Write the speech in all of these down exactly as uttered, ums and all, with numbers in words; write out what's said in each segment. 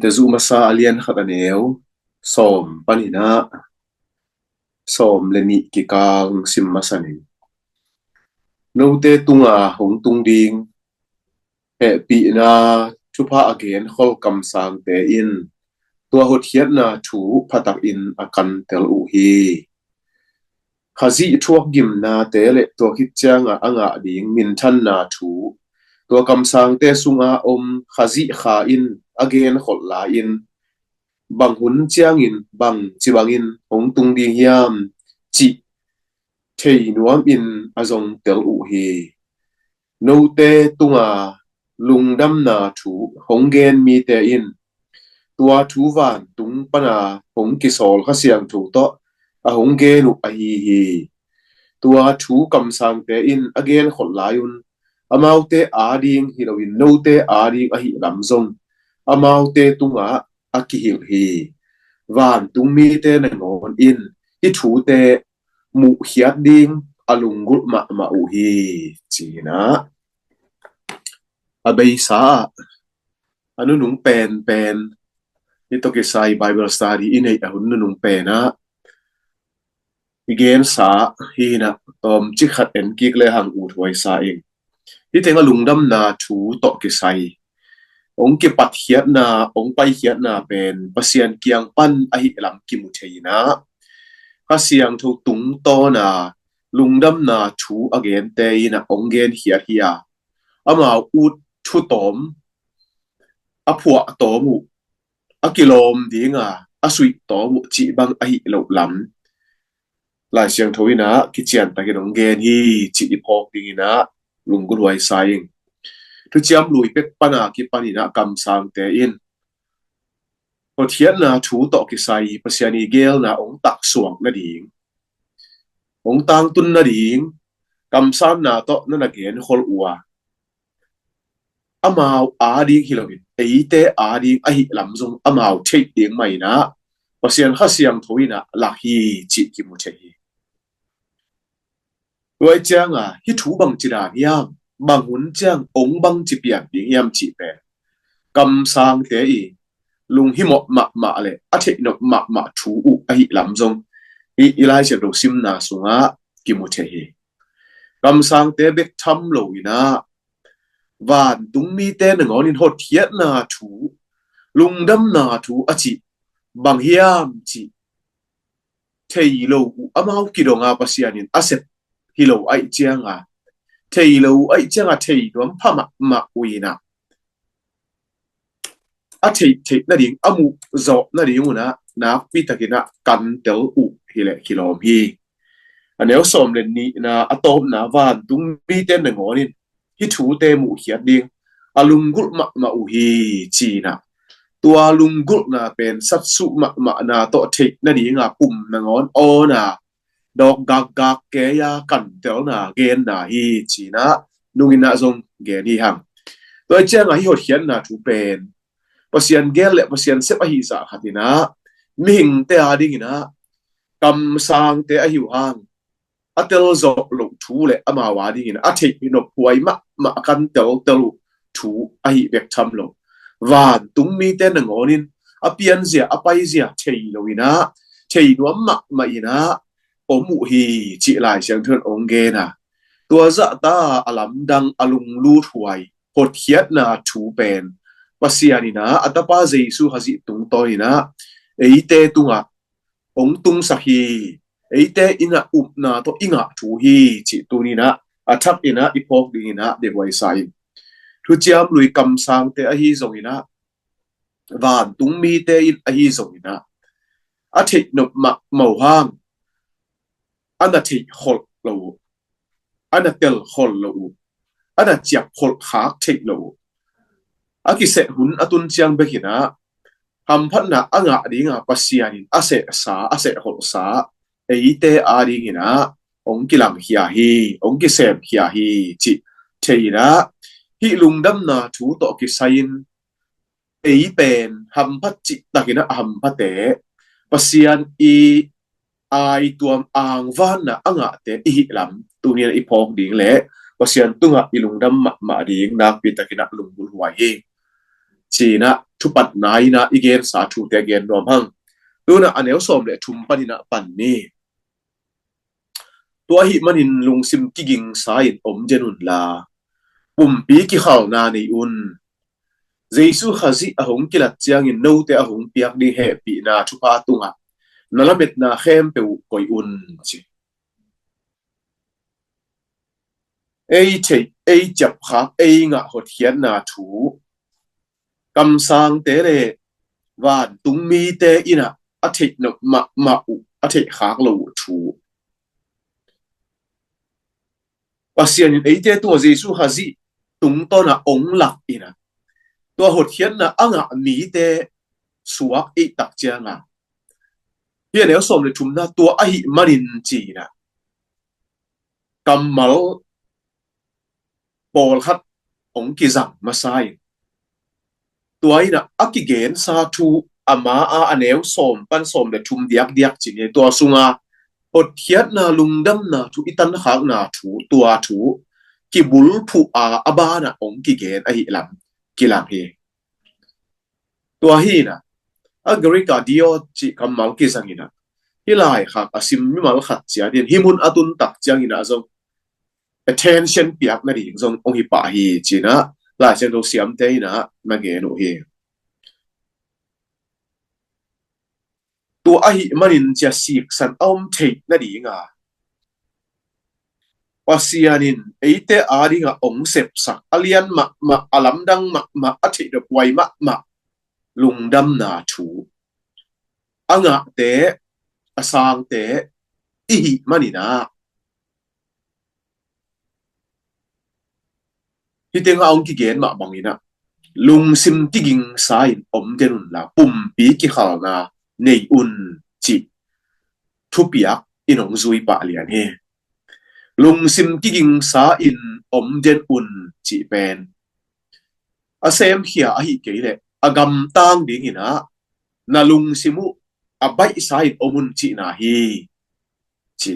Te zuh masa a lian khat a neu sawm panin ah sawm le nih kikal sim masa ning. Note tunga hong tung ding hehpihna thupha a genkhol kamsangte in tua hotkhiatna thu phatak in a kantel uh hi. Khazih thuak gimnate le tua khit cianga a ngah ding minthanna thu tua kamsangte sunga om Khazih Kha in a genkholh lai-in bang hun ciangin bang ci bangin hong tung ding hiam cih thei nuamin a zongtel uh hi. Note tunga lungdamna thu hong gen mite in tua thu vantung pana hong kisawl Kha Siangtho tawh a hong gen uh ahi hi. Tua thu kamsangte in a genkhol lai-un amaute ading hi loin note ading ahi lam zong amaute tungah a kihilh hi. Vantung mite nangawn in hih thute muhkhiat ding a lunggulh mahmah uh hi, ci-in ah a beisa ah a nunung penpen hih tawh kisai Bible study i neih a hun nunung penah i gensa hi-in ah tawmcik khat en kik le hang uthuaisa ing. Hih teng a lungdamna thu tawh kisai hong kipatkhiatna hong paikhiatna pen Pasian kiang pan ahi lam kimu thei-in ah Kha Siangtho tungtawna lungdamna thu a gente in ah hong genkhiat hi a, amau ut thu tawm a phuah tawm uh a kilawm dinga a suih tawm uh cih bang ahi loh lam Lai Siangtho in ah kiciantakin hong gen hi cih i phawk dingin ah lunggulhhuai sa ing. Thuciam Lui pek pana kipanin ah kamsangte in hotkhiatna thu tawh kisai Pasian i geelna hong taksuak nading, hong tangtun nading kamsanna tawh na na genkhol uh a, amau ading hi loin eite ading ahi lam zong amau theih ding mah in ah Pasian Kha Siangtho in ah lak hi cih kimu thei hi. Tua cianga hih thu bangci dan hiam, bang hun ciang hong bangci pian ding hiam cih pen kamsangte i lunghimawh mahmah le a theihnop mahmah thu uh ahi lam zong i Lai Siangtho simna sungah kimu thei hi. Kamsangte bek tham loin ah vantung mite nangawn in hotkhiatna thu, lungdamna thu a cih bang hiam cih thei lo uh amau kidonga Pasian in a sep hi lo aih cianga thei lo uh aih cianga thei nuam pha mahmah uh in ah a theih theih nading a muh zawh nading un ah nakpi takin ah kantel uh hileh kilawm hi. A neu sawm le nihna a tawpna vantung mite nangawn in hih thute muhkhiat ding a lunggulh mahmah uh hi, ci-in ah tua lunggulhna pen satsuh mahmahna tawh theih nadinga pum nangawn awna dawk gakgak keia kantelna genna hi, ci-in ah nungin ah zong gen hi hang. Tua cianga hih hotkhiatna thu pen Pasian gel le Pasian sep ahi zah khatin ah mihingte adingin ah kamsangte ahi uh hang a telzawh loh thu le amau adingin a theih nophuai mahmah a kan teltel uh thu ahi bek tham lo. Vantung mite nangawn in a pianzia a paizia thei loin ah thei nuam mahmah in ah om uh hi, cih Lai Siangtho in hong gen a, tua zahta a lamdang a lungluthuai hotkhiatna thu pen Pasian in ah a tapa Jesu Khazih tungtawn in ah eite tungah hong tungsak hi. Eite in ah upna tawh i ngah thu hi, cih tuni-in ah a thak in ah i phawk dingin ah dehuai sa in. Thuciam Lui kamsangte ahi zongin ah vantung mite in ahi zongin ah a theih nop mahmah uh hang a na theih kholh lo uh, a na tel kholh lo uh, a na ciap kholh khak theih lo uh. A kiseh hun a tun ciang bekin ah hamphatna a ngah dinga Pasian in a sehsa a seh kholhsa eite adingin ah hong kilangkhia hi, hong kisemkhia hi, cih thei in ah hih lungdamna thu tawh kisai-in ei pen hamphat cihtakin ah a hamphate Pasian i aituam angvanna a ngahte i hih lam tuni-in ah i phawk ding le Pasian tungah i lungdam mahmah ding nakpi takin ah lunggulhhuai hi. Ci-in ah thupatna in ah i gensa thute gen nuam hang. Tu-in ah a neu sawm le thum panin ah pan ni. Tua ahih manin lungsim kigingsa in om den unla, pumpi kikhalna nei un. Jesu Khazih a hong kilat ciangin note a hong piak ding hehpihna thupha tungah na lametna khempeuh koih un, ci. Ei theih, ei ciapkhak, ei ngah hotkhiatna thu kamsangte le vantung mite in ah a theih nop mahmah uh, a theih khak lo uh thu, Pasian in eite tungah Jesu Khazih tungtawn ah ong lak in ah tua hotkhiatna a ngah mite suak i hih tak ciangin, hih a neu sawm le thumna, tua ahih manin ci-in ah kammal pawlkhat hong kizang masa in, tua in ah a kigensa thu, ama a a neu sawm pan sawm le thum diakdiak ci-in, tua sunga hotkhiatna, lungdamna thu, i tankhakna thu, tua thu kibulphuh a, a banah hong kigen ahih lam kilang hi. Tua hi-in ah a Greek a dio cih kammal kizang in ah, hih laikhak a sim mimal khat ciat in hih mun a tun tak ciangin ah zong attention piak nading zong hong hi pah hi, ci-in ah Lai Siangtho siamte in ah na gen uh hi. Tua ahih manin ci-a siksan a om theih nading a, Pasian in eite ading a hong sepsak, a lian mahmah, a lamdang mahmah, a theih nop huai mahmah lungdamna thu a ngahte, a sangte i hih manin ah, hih tengah hong kigen mah bangin ah, lungsim kigingsa in om den unla, pumpi kikhalna nei un, cih thupiak in hong zui pah lian hi. Lungsim kigingsa in om den un cih pen a semkhia ahih kei leh a gamtang dingin ah, na lungsim uh a baihsa in om un cihna hi, ci.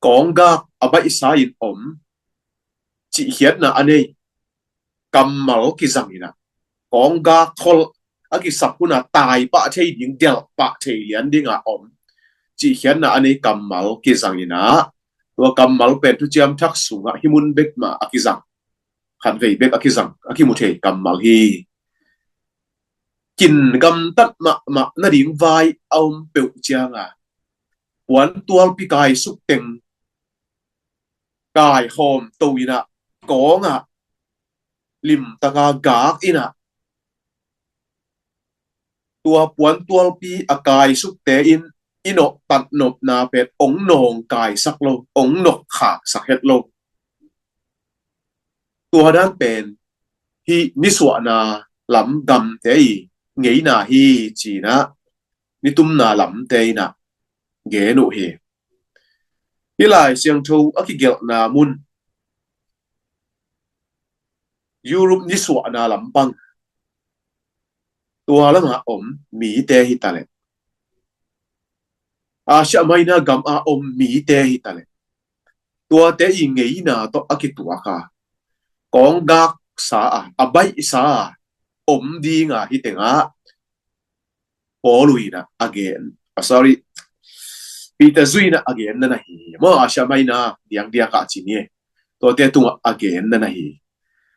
Kawnggak a baihsa in om, cihkhiatna a nei kammal kizang in ah, kawnggak khol a kisap hun a tai pah thei ding, delh pah thei lian ding a om, cihkhiatna a nei kammal kizang in ah, tua kammal pen Thuciam Thak sungah hih mun bek mah a kizang, khatvei bek a kizang, a kimu thei kammal hi. Kin gamtat mahmah nading vai a om peuh ciang a, puantualpi kaisuk teng kaihawm to in ah, kawng ah limtak a gak in ah, tua puantualpi a kaisukte in i nawhtat nopna pen hong nawngkaisak lo, hong nokkhaksak het lo. Tua dan pen hih nisuahna lam gamte i ngeina hi, ci-in ah nitumna lamte in ah gen uh hi. Hih Lai Siangtho a kigelhna mun, Europe nisuahna lampang, tua lamah om mite hi taleh, Asia Minor gam a om mite hi taleh, tuate i ngeina tawh a kituak a, kawnggaksa a, a baihsa a om ding a, hih tengah Paul in ah a gen, ah, sorry, Peter zui in ah a gen na na hi. Maw, Asia Minor diakdiak ah ci ni. Tuate tungah a gen na na hi.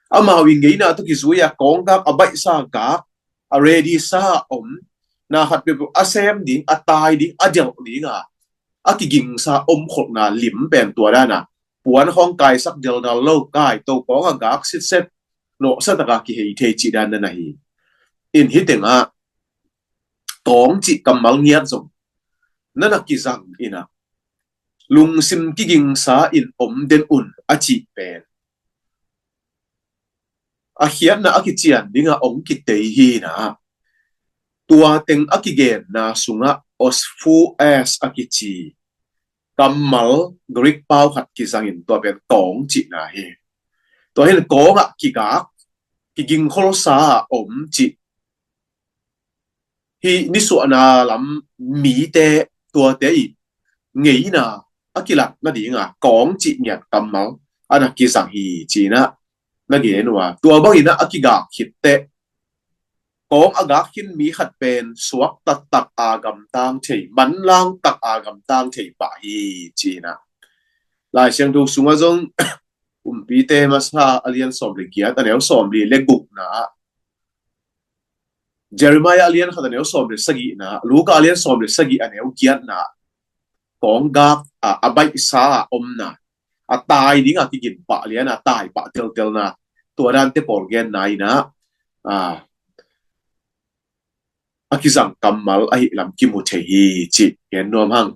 Amau i ngeina tawh kizui a, kawnggak a baihsa gak, a ready sa a om, na khat peuhpeuh a sem ding, a tai ding, a delh ding a, a kigingsa omkholhna lim pen tua dan a, puan khawng kaisak deldal lo, kaito kawng a gak sitset, nawhsa tak a kihei thei cih dan na na hi. In hih tengah kawng cih kammal ngiat zong na na kizang in ah, lungsim kigingsa in om den un a cih pen a khiatna a kician ding a hong kitei hi in ah, tua teng a kigenna sungah os fu es a kici kammal Greek pau khat kizang in, tua pen kawng cihna hi. Tua hi in kawng ah kigak, kigingkholsa a om cih, hih nisuahna lam mite, tuate i ngeina a kilat nading a kawng cih ngiat kammal a na kizang hi, ci-in ah na gen uh a, tua bangin ah a kigak khit teh kong a gak khin mi khat pen suak taktak a gamtang thei, manlang tak a gamtang thei pah hi, ci-in ah. Lai Siangtho sungah zong Kumpite masa a lian sawm le giat a neu sawm li le gukna ah, Jeremiah a lian khat a neu sawm le sagihna, Luka a lian sawm le sagih a neu giatna, kong gak a, a baihsa a omna, a tai ding a kigin pah lian a tai pah teltelna, tua dante pawl genna in ah, a, a kizang kammal ahi lam kimu thei hi, ci gen nuam hang.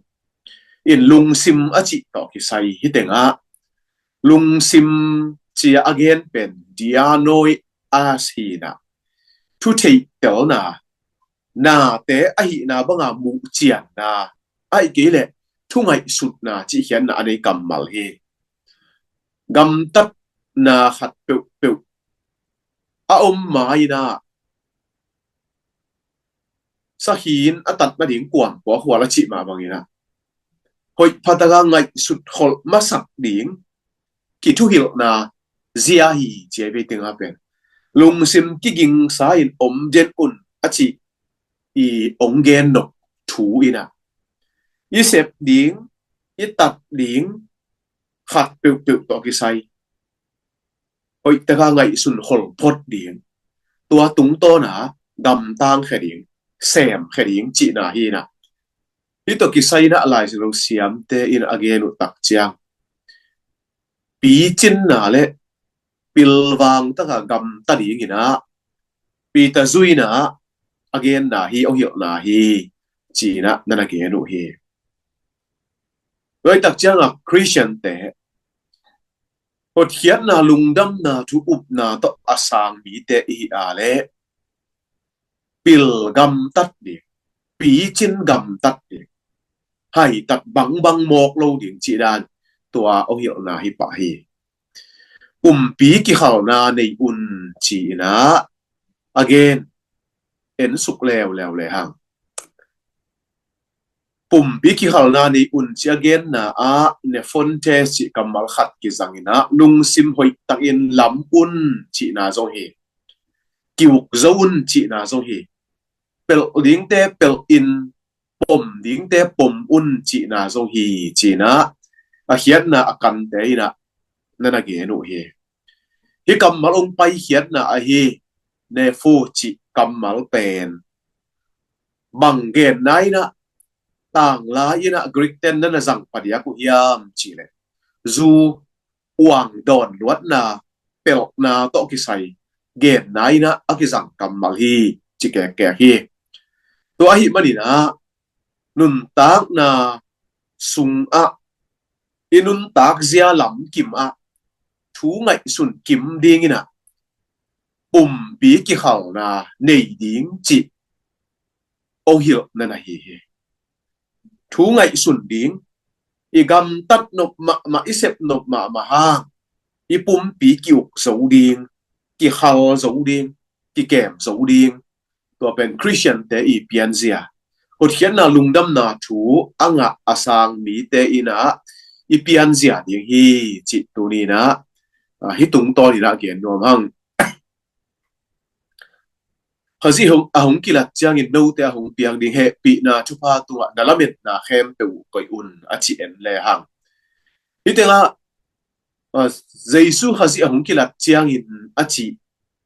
In lungsim a cih tawh kisai hi tengah, lungsim ci-a a gen pen dianoias hi-in ah, thu theihtelna, nate ahihna banga muhcianna, ahih kei leh thu ngaihsutna cih khiatna a nei kammal hi. Gamtatna khat peuhpeuh a om ma-in ah, sakhin a tat nading kuam kua khual a cih mah bangin ah, hoih phataka ngaihsut kholh masak ding kithuhilhna zia hi, ci a, vei tengah pen lungsim kigingsa in om den un a cih i ong gen nop thu in ah, i sep ding, i tat ding khat peuhpeuh tawh kisai, hoihtaka ngaihsun kholh phot ding, tua tungtawna gamtang khia ding, sem khia ding cihna hi-in ah, hih tawh kisai in ah Lai Siangtho siamte in a gen uh tak ciang, picinna le pilvang taka gamta dingin ah Peter zui-in ah a genna hi, ong hilhna hi, ci-in ah na na gen uh hi. Tua hi tak ciangah Khristiante hotkhiatna, lungdamna thu upna tawh a sang mite i hi a leh, pil gamtat ding, picin gamtat ding, haitat bangbang mawk lo ding cih dan, tua ong hilhna hi pah hi. Pumpi kikhalna nei un, ci-in ah a gen, en suk leuleu le hang. Pumpi kikhalna nei un ci a genna ah, nephetes cih kammal khat kizangin ah, lungsim hoihtakin lam un cihna zong hi. Ki-uk zo un cihna zong hi. Pelh dingte pelh in, pom dingte pom un cihna zong hi, ci-in ah a khiatna a kante in ah na na gen uh hi. Hih kammal ong paikhiatna ahi, nephetes cih kammal pen bang genna in ah, tanglai in ah Greek ten na na zang padiak uh hiam cih leh, zu uang dawn luatna, pelhna tawh kisai genna in ah a kizang kammal hi, ci kekkek hi. Tua ahih manin ah, nuntakna sungah, i nuntak zia lam kimah thu ngaihsun kim dingin ah, pumpi kikhalna nei ding cih ong hilh na na hi hi. Thu ngaihsun ding, i gamtat nop mahmah, i sep nop mahmah hang, i pumpi ki-uk zo ding, kikhal zo ding, kikem zo ding, tua pen Khristiante i pianzia, hotkhiatna lungdamna thu a ngah a sang mite in ah i pianzia ding hi, cih tuni in ah, ah, hih tungtawn in ah gen nuam hang. Khazih hong, a hong kilat ciangin note a hong piang ding hehpihna thupha tungah na lametna khempeuh uh koih un, a ci en le hang. Hih tengah, ah, Jesu Khazih a hong kilat ciangin a cih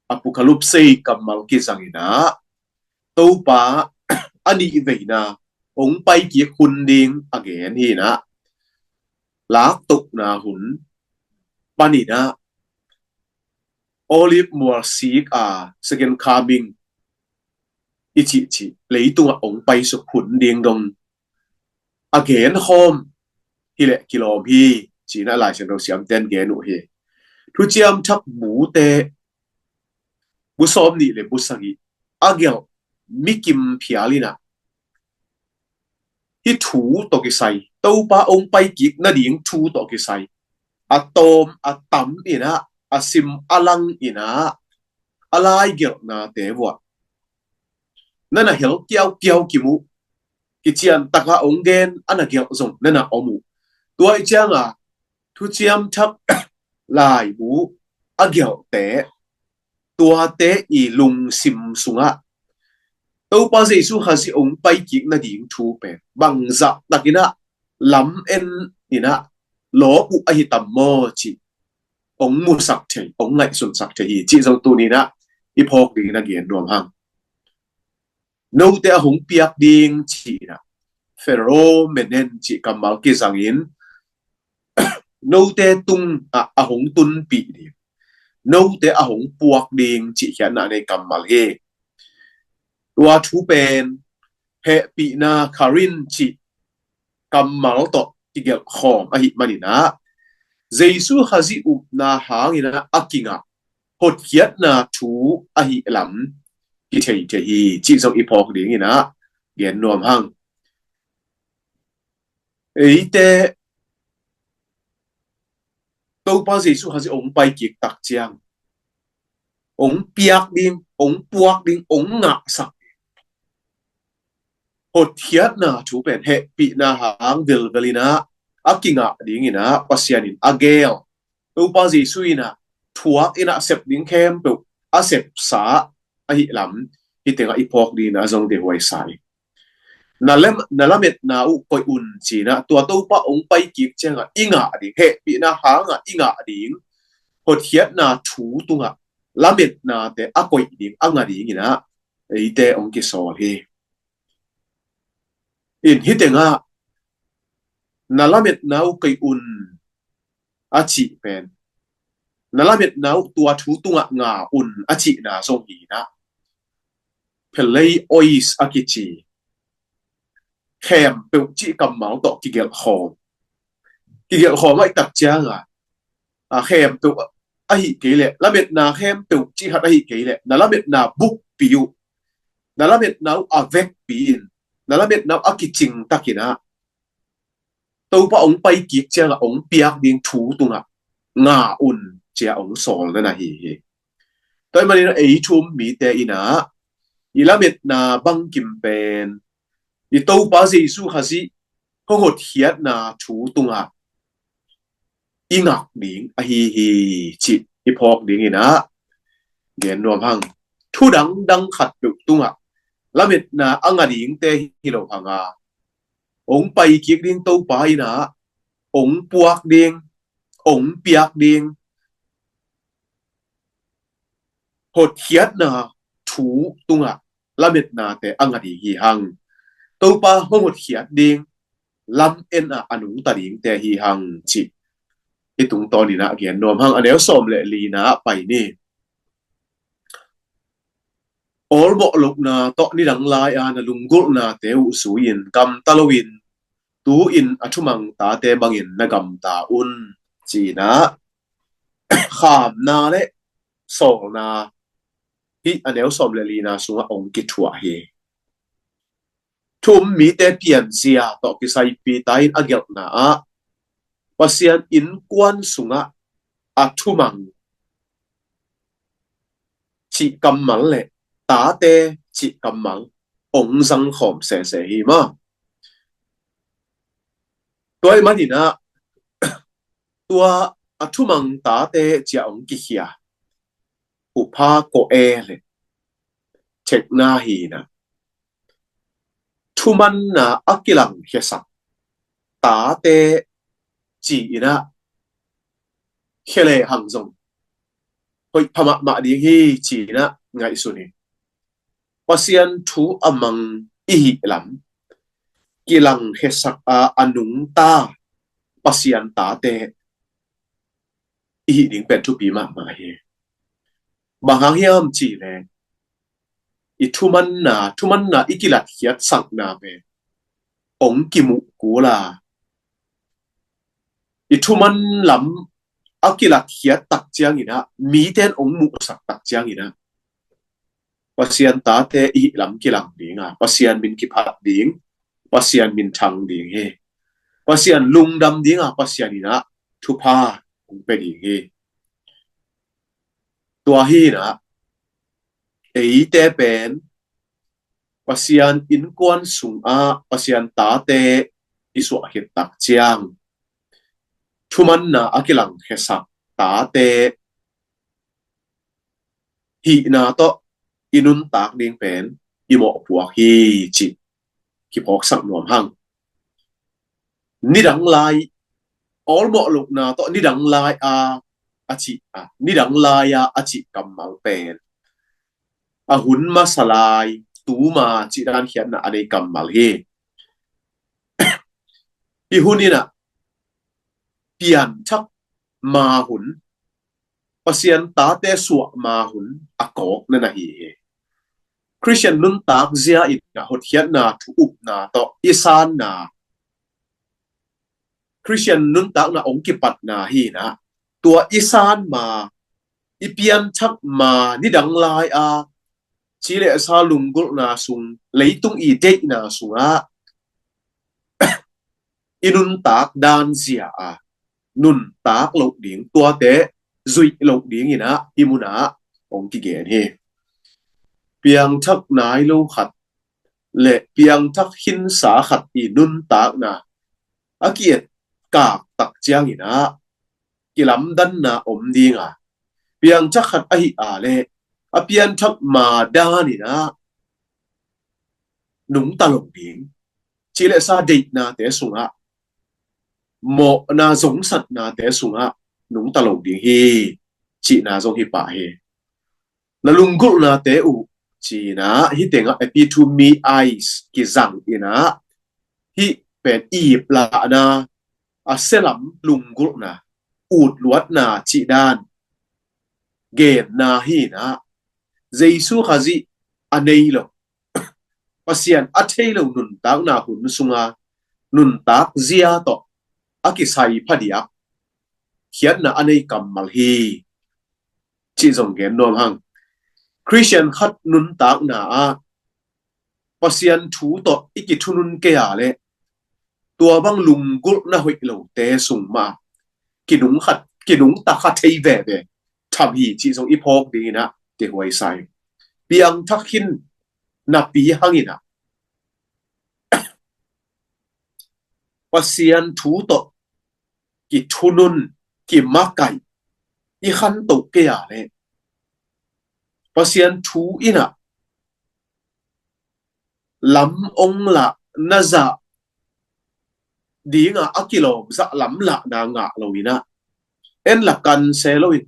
Apocalypse kammal kizangin ah, Topa a nih veina hong paikik hun ding a gen hi-in ah, laktohna hun panin ah, Olive mual sik a second coming i cihcih leitungah hong paisuk hun ding dong a genkhawm hileh kilawm hi, ci-in ah Lai Siangtho siamten gen uh hi. Thuciam Thak bute, bu sawm nih le bu sagih a gelh mi kim phial in ah, hih thu tawh kisai, Topa ong paikik nading thu tawh kisai, a tawm a tam in ah, a sim a lang in ah, a lai gelhnate vuah na na hel kiaukiau kim uh. Kician taka ong gen a na gelh zong na na om uh. Tua i cianga Thuciam Thak laibu a gelhte, tuate i lungsim sungah Topa Jesu Khazih hong paikik nading thu pen bangzah takinah lamen inah lawp uh ahi tam maw cih hong musak thei, hong ngaihsunsak thei hi cih zong tuninah i phawk dingin a gen nuam hang. Note a hong piak ding cih inah Pharaoh menen cih kammal kizangin note tungah a hong tunpih ding, note a hong puak ding cih khiatna nei kammal hi. Tua thu pen hehpihna kharin cih kammal tawh kigelh khawm ahi maninah Jesu Khazih upna hanginah a kingah hotkhiatna thu ahi lam kithei thei hi cih zong i phawk dinginah gen nuam hang. Eite Topa Jesu Khazih hong paikik tak ciang hong piak ding, hong puak ding, hong ngahsak ding hotkhiatna thu pen hehpihna hang vilvelinah a kingah dinginah Pasian in a geel, Topa Jesu inah thuak inah sep ding khempeuh a sepsa ahi lam hih tengah i phawk dinginah zong dehuaisa hi. Na lam, na lametna uh koih un cinah tua Topa hong paikik ciangah i ngah ding, hehpihna hangah i ngah ding hotkhiatna thu tungah lametnate a koih ding, a ngah dinginah eite hong kisawl hi. In hih tengah na lametna uh koih un a cih pen, na lametna uh tua thu tungah ngah un a cihna zong hinah peleiois a kici khempeuh cih kammal tawh kigelh khawm. Kigelh khawm ahih tak ciangah a khempeuh ahi kei leh, lametna khempeuh cih khat ahi kei leh, na lametna bukpi uh, na lametna uh a vekpi in, na lametna uh a kicing takinah Topa hong paikik ciangah hong piak ding thu tungah ngah un cia hong sawlna na hi hi. Tua ahih maninah ei thu um mite inah i lametna bangkim pen i Topa Jesu Khazih hong hotkhiatna thu tungah i ngak ding ahi hi cih i phawk dinginah gen nuam hang. Thu dangdang khatpeuh tungah lametna a ngah dingte hi lo hanga hong paikik ding Topa inah hong puak ding, hong piak ding hotkhiatna thu tungah lametnate a ngah ding hi hang. Topa hong hotkhiat ding lamen ah a nungta dingte hi hang cih i tungtawninah gen nuam hang. A neu sawm le lina ah pai ni. Awlmawh lohna tawh nidang lai-a na lunggulhnate uh zui-in gamta loin tu-in a thumang tate bangin na gamta un cinah khamna le sawlna hih a neu sawm le lina sungah hong kithuah hi. Thu um mite pianzia tawh kisaipi ta in a gelhna ah Pasian innkuan sungah a thumang cih kammal le tate cih kammal hong zangkhawm sese hi maw. Tua ahih maninah tua a thumang tate cia hong kikhia upha ko e le thekna hinah thumanna a kilangkhiasak tate ci-inah khia lehang zong hoih pha mahmah ding hi cinah ngaihsun hi. Pasian thu a mang i hih lam kilangkhiasak a a nungta Pasian tate i hih ding pen thupi mahmah hi. Bang hang hiam cihleh i thumanna, thumanna i kilatkhiat sakna pen hong kimuh kul a, i thuman lam a kilatkhiat tak cianginah mite in hong muhsak tak cianginah Pasian tate i hih lam kilang ding a, Pasian min kiphat ding, Pasian min thang ding hi. Pasian lungdam ding a, Pasian inah thupha hong pia ding hi. Tua hinah eite pen Pasian innkuan sungah Pasian tate i suah khit tak ciang thumanna a kilangkhiasak tate hihna tawh i nuntak ding pen i mawhpuak hi cih kiphawksak nuam hang. Nidang lai, awlmawh lohna tawh nidang lai a, a cih a, nidang lai a, a cih kammal pen a hun masa lai, tuma cih dan khiatna a nei kammal hi. Hih hun inah pianthak ma hun, Pasian tate suah ma hun a kawkna na hi hi. Khristian nuntak zia inah hotkhiatna thu upna tawh i sanna, Khristian nuntakna hong kipatna hi inah, tua i san ma, i pianthak ma, nidang lai a, ci le sa lunggulhna sung, leitung i deihna sungah i nuntak dan zia a nuntak loh ding, tuate zuih loh ding inah hih munah hong kigen hi. Piangthak nai lo khat le piangthak khinsa khat i nuntakna a ki-et kak tak ciang inah kilamdanna om ding a, piangthak khat ahi a le a pianthak ma dan inah nungta lo ding, ci le sa deihnate sungah, mawhna zongsatnate sungah nungta lo ding hi cihna zong hi pah hi. Na lunggulhnate uh ci inah hih tengah epitome, eyes kizang inah hih pen iplahna, a sialam lunggulhna, utluatna cih dan genna hi inah, Jesu Khazih a nei lo, Pasian a thei lo nuntakna hun sunga nuntak zia tawh a kisai phadiak khiatna a nei kammal hi cih zong gen nuam hang. Khristian khat nuntakna ah Pasian thu tawh i kithunun kei a le tua bang lunggulhna hoih lote sung mah kinung khat, kinungta kha thei veve tham hi cih zong i phawk ding inah deihhuai sa hi. Piangthak khin napi hang inah Pasian thu tawh kithunun, kimakaih i khantoh kei a le Pasian thu inah lam ong lah na zah dinga a kilawm zah lam lahna ngah lo inah, en la kan se lo in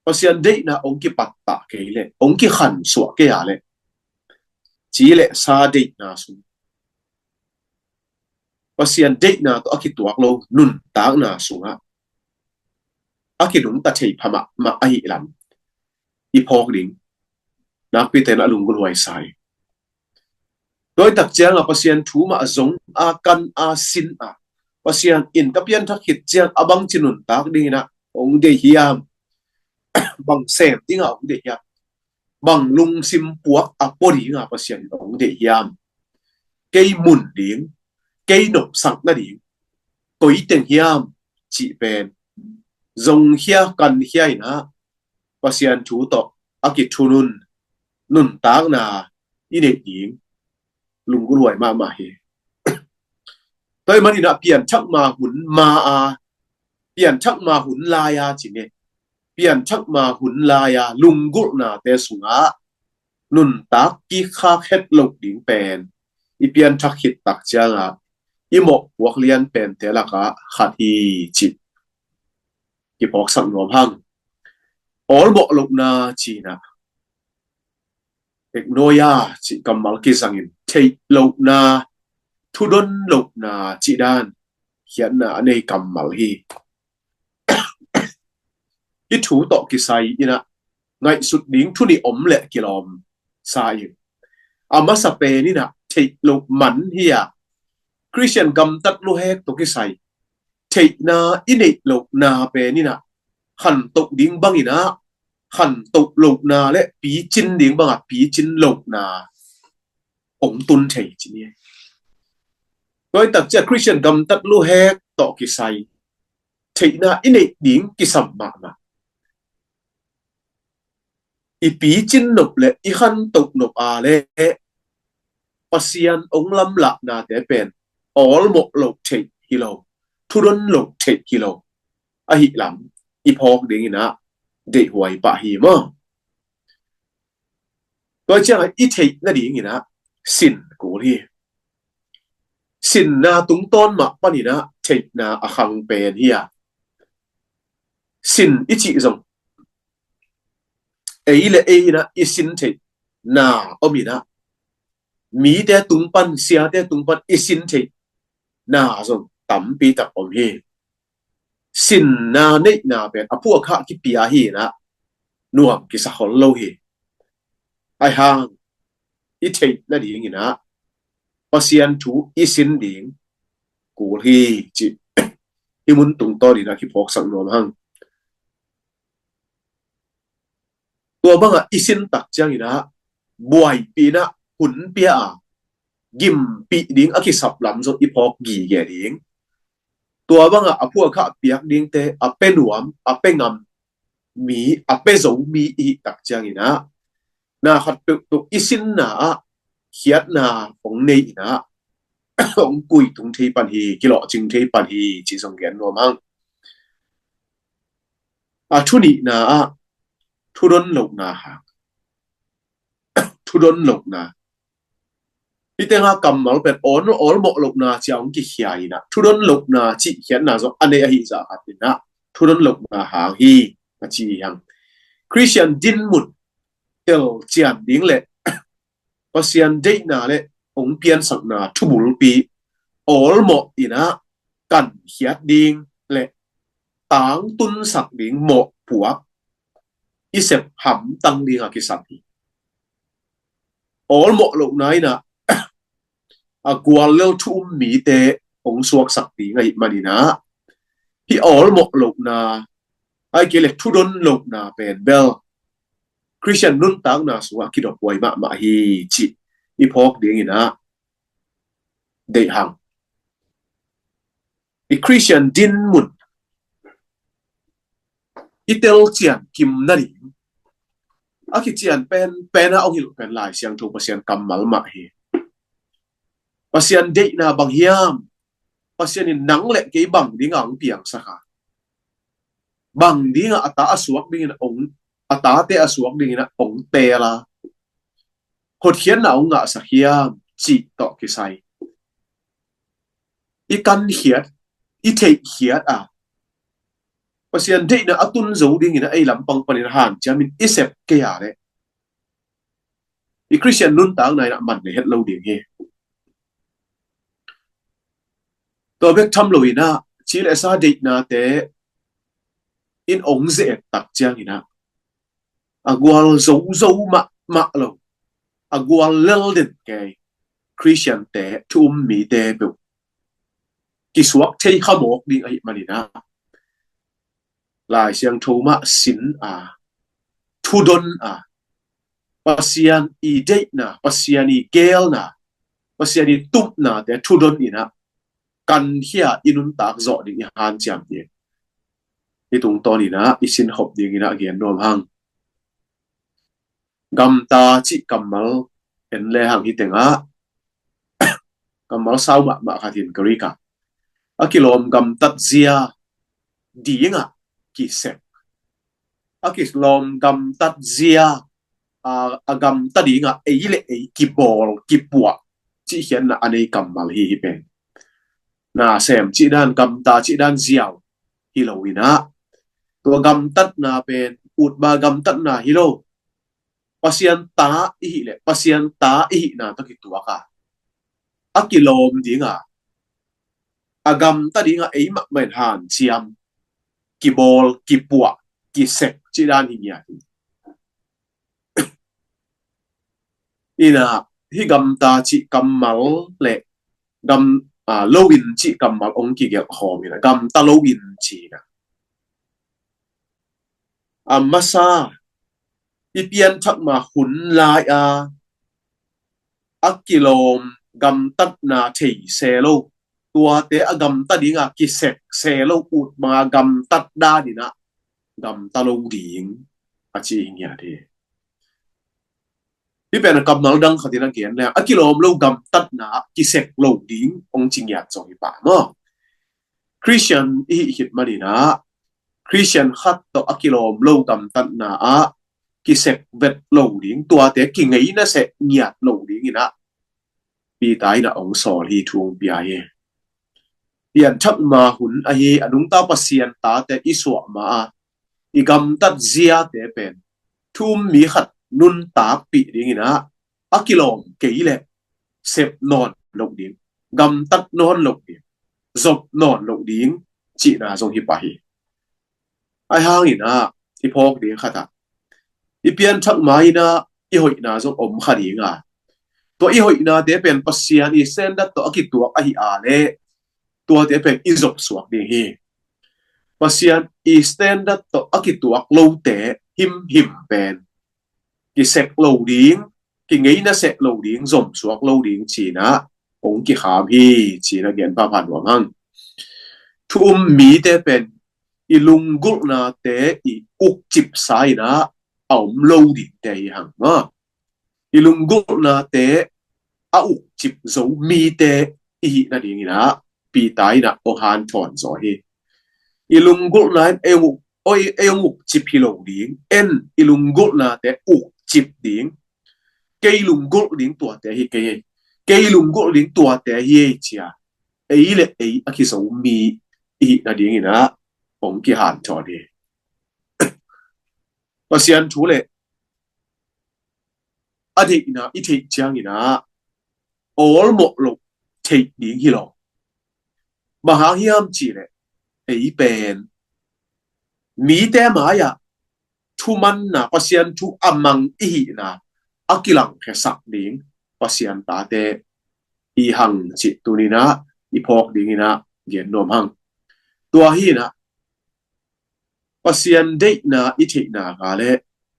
Pasian deihna ong kipattah kei le, ong kikhansuah kei a le, ci le sa deihna sung, Pasian deihna tawh a kituak lo nuntakna sungah a kinungta thei pha mahmah ahi lam i phawk ding nakpite na lunggulhhuai sa hi. Tua i tak cianga Pasian thu mah a zong a, kan a, sin a, Pasian in ka pianthak khit ciang a bangci nuntak ding inah hong deih hiam? Bang sem dinga hong deih hiam? Bang lungsim puak a pua dinga Pasian in hong deih hiam? Kei mun ding, kei nopsak nading koi teng hiam cih pen zongkhia kankhia inah Pasian thu tawh a kithunun nuntakna i neih ding lunggulhhuai mahmah hi. Tua ahih manin ah pianthak ma hun ma a, pianthak ma hun lai a ci nge, pianthak ma hun lai a lunggulhnate sungah nuntak kikhak het loh ding pen i pianthak khit tak ciangah i mawhpuak lian pente lakah khat hi cih kiphawksak nuam hang. Awlmawh lohna cinah, eknoia cih kammal kizangin theih lohna, thudon lohna cih dan khiatna a nei kammal hi. Hih thu tawh kisai inah ngaihsut ding thu nih om leh kilawm sa in, a masa pen inah theih loh man hi a, Khristian gamtat luhek tawh kisai theihna i neih lohna pen inah khantoh ding bang inah khantoh lohna le picin ding bangah picin lohna ong tun thei ci ni. Tua i tak ciah Khristian gamtat luhek tawh kisai theihna i neih ding kisam mahmah. I picin nop le i khantoh nop a le Pasian ong lamlahnate pen awlmawh loh theih hi lo, thudon loh theih hi lo ahi lam i phawk ding inah deihhuai pah hi maw? Tua ciangah i theih nadingin ah sin kul hi. Sinna tungtawn mah panin ah theihna a khang pen hi a, sin i cih zong ei le ei in ah i sin theihna om in ah, mite tung pan, siate tung pan i sin theihna zong tampi tak om hi. Sinna neihna pen a phuakha kipia hi in ah nuam kisa khol lo hi. Ahi hang i theih nadingin ah Pasian thu i sin ding kul hi, cih hih mun tungtawnin ah kiphawksak nuam hang. Tua bangah i sin tak ciangin ah buaipih in ah hun pia a, gimpih ding a kisap lam zong i phawk gige ding. Tua bangah a phuakha piak dingte a pe nuam, a pe ngam mi, a pe zo mi i hih tak ciangin ah na khat peuhpeuh i sinna ah khiatna hong nei in ah hong kuih tung thei pan hi, kilawhcing thei pan hi, cih zong gen nuam hang. A thu nihna ah thudon lohna hang. Thudon lohna. Hih tengah kammal pen awl, awlmawh lohna cia hong kikhia in ah thudon lohna cih khiatna zong a nei ahi zah khat in ah thudon lohna hang hi, a ci hi hang. Khristian dinmun telcian ding le Pasian deihna le hong piansakna thubulpi awlmawh in ah kankhiat ding le tangtunsak ding mawhpuak i sep hamtang ding a kisam hi. Awlmawh lohna in ah a guallel thu um mite hong suaksak ding ahih manin ah hih awlmawh lohna, ahih kei leh thudon lohna pen bel Khristian nuntakna sungah kidop huai mahmah hi, cih i phawk dingin ah deih hang. I Khristian dinmun i telcian kim nading a kician pen, pen a hong hilh pen Lai Siangtho Pasian kammal mah hi. Pasian deihna bang hiam? Pasian in nang le kei bang dingah hong piangsak a, bang dingah a ta a suak dingin hong, a tate a suak dingin ah hong teel a, hotkhiatna hong ngahsak hiam cih tawh kisai i kankhiat, i theihkhiat a, Pasian deihna a tun zo dingin ah ei lampang panin hanciamin i sep kei a leh i Khristian nuntakna in ah man le het lo ding hi. Tua bek tham loin ah ci le sa deihnate in hong ze-et tak ciangin ah a gual zozo mahmah lo, a gual lel den kei Khristiante, thu um mite peuh kisuak thei kha mawk ding ahih manin ah Lai Siangtho mah sin a, thudon a, Pasian i deihna, Pasian i geelna, Pasian i tupnate thudon in ah kankhia i nuntak zawh ding i hanciam ding. Hih tungtawn in ah i sin hop dingin ah gen nuam hang. Gamta cih kammal en le hang hih tengah kammal sau mahmah khat in Greek ah a kilawm gamtat zia dingah kisek. A kilawm gamtat zia a, a gamta dingah ei le ei kibawl kipuah cih khiatna a nei kammal hi, hih pen. Nasem cih dan, gamta cih dan ziau hi lo in ah tua gamtatna pen utba gamtatna hi lo. Pasian ta i hih leh Pasian ta i hihna tawh kituak a, a kilawm dingah a gamta dingah ei mahmah in hanciam, kibawl kipuah kisek cih dan hi ngiat hi. In ah hih gamta cih kammal le gam, a, lo in cih kammal hong kigelh khawm in ah gamta lo in ci in ah a masa i pianthak ma hun lai a a kilawm gamtatna thei se lo, tuate a gamta dingah kisek se lo, utma gamtat dan in ah gamta lo ding a ci hi ngiat hi. Hih pen a kammal dang khat in a gen le a kilawm lo gamtatna ah kisek lo ding hong ci ngiat zong hi pah maw? Khristian i hih khit manin ah Khristian khat tawh a kilawm lo gamtatna ah kisek vet lo ding, tuate kingei nasep ngiat lo ding in ah Peter in ah hong sawl hi, thu hong pia hi. Pianthak ma hun ahi a nungta Pasian tate i suah ma a i gamtat ziate pen thu um mi khat nuntakpih ding in ah a kilawm kei leh sep nawn lo ding, gamtat nawn lo ding, zop nawn lo ding cihna zong hi pah hi. Ahi hangin ah i phawk ding khat ah i pianthak ma in ah i hoihna zong om kha ding a, tua i hoihnate pen Pasian i standard tawh a kituak ahi a leh tuate pen i zop suak ding hi. Pasian i standard tawh a kituak lote himhim pen kisek lo ding, kingei nasep lo ding, zom suak lo ding ci in ah hong kikham hi ci in ah gen phapha nuam hang. Thu um mite pen i lunggulhnate i ukcipsa in ah a om lo dingte hi hang maw. I lunggulhnate a ukcip zo mite i hih nading in ah Peter in ah hong hanthawn zaw hi. I lunggulhna in ei hong uk, oi, ei hong ukcip hi lo ding, en i lunggulhnate ukcip ding. Kei lunggulh ding tuate hi kei, kei lunggulh ding tuate hi ei ci a ei le ei a kizo mi i hih nading in ah hong kihanthawn hi. Pasian thu le a deihna i theih ciangin ah awlmawh loh theih ding hi lo. Bang hang hiam cih leh ei pen mite mai-ah thumanna, Pasian thu a mang i hihna a kilangkhiasak ding Pasian tate hi hang cih tuni in ah i phawk ding in ah gen nuam hang. Tua hi in ah Pasian deihna i theihna ka le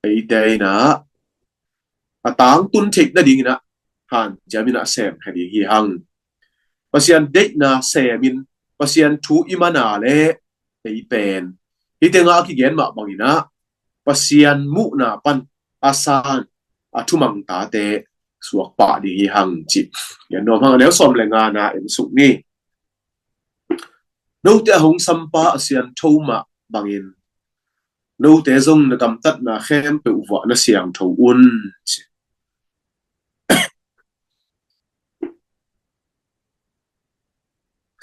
eite in ah a tangtun theih nading in ah hanciam in ah sem kha ding hi hang. Pasian deihna semin Pasian thu i man a le ei pen hih tengah a kigen mah bangin ah Pasian muhna pan a san a thumang tate suak pah ding hi hang cih gen nuam hang. A neu sawm le ngana en suk ni. Note a hong sampa a siangtho mah bangin note zong na gamtatna khempeuh vuah na siangtho un.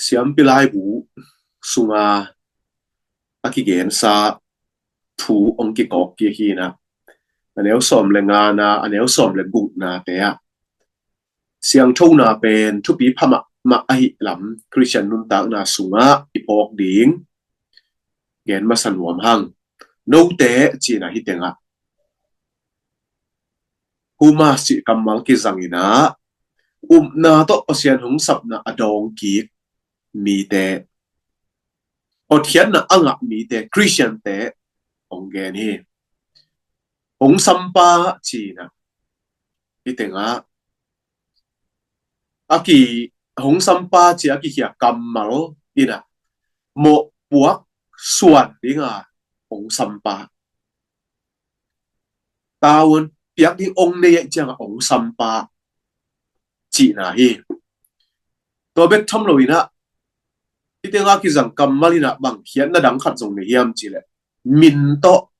Siampi laibu sunga a kigensa thu hong kikawk kik hi in ah, a neu sawm le ngana, a neu sawm le guknate ah siangthona pen thupi pha mahmah ahih lam Khristian nuntakna sungah i phawk ding gen masa nuam hang. Note cihna hih tengah humas cih kammal kizang in ah upna tawh Pasian hong sapna a dawng kik mite, hotkhiatna a ngah mite, Khristiante hong gen hi. Hong sampa cihna hih tengah a ki, hong sampa cih a kikhia kammal in ah mawhpuak suan dinga hong sampa, tavuan piak ding hong nei ahih ciangah hong sampa cihna hi. Tua bek tham lo in ah hih tengah kizang kammal in ah bang khiatna dang khat zong nei hiam cih leh min tawh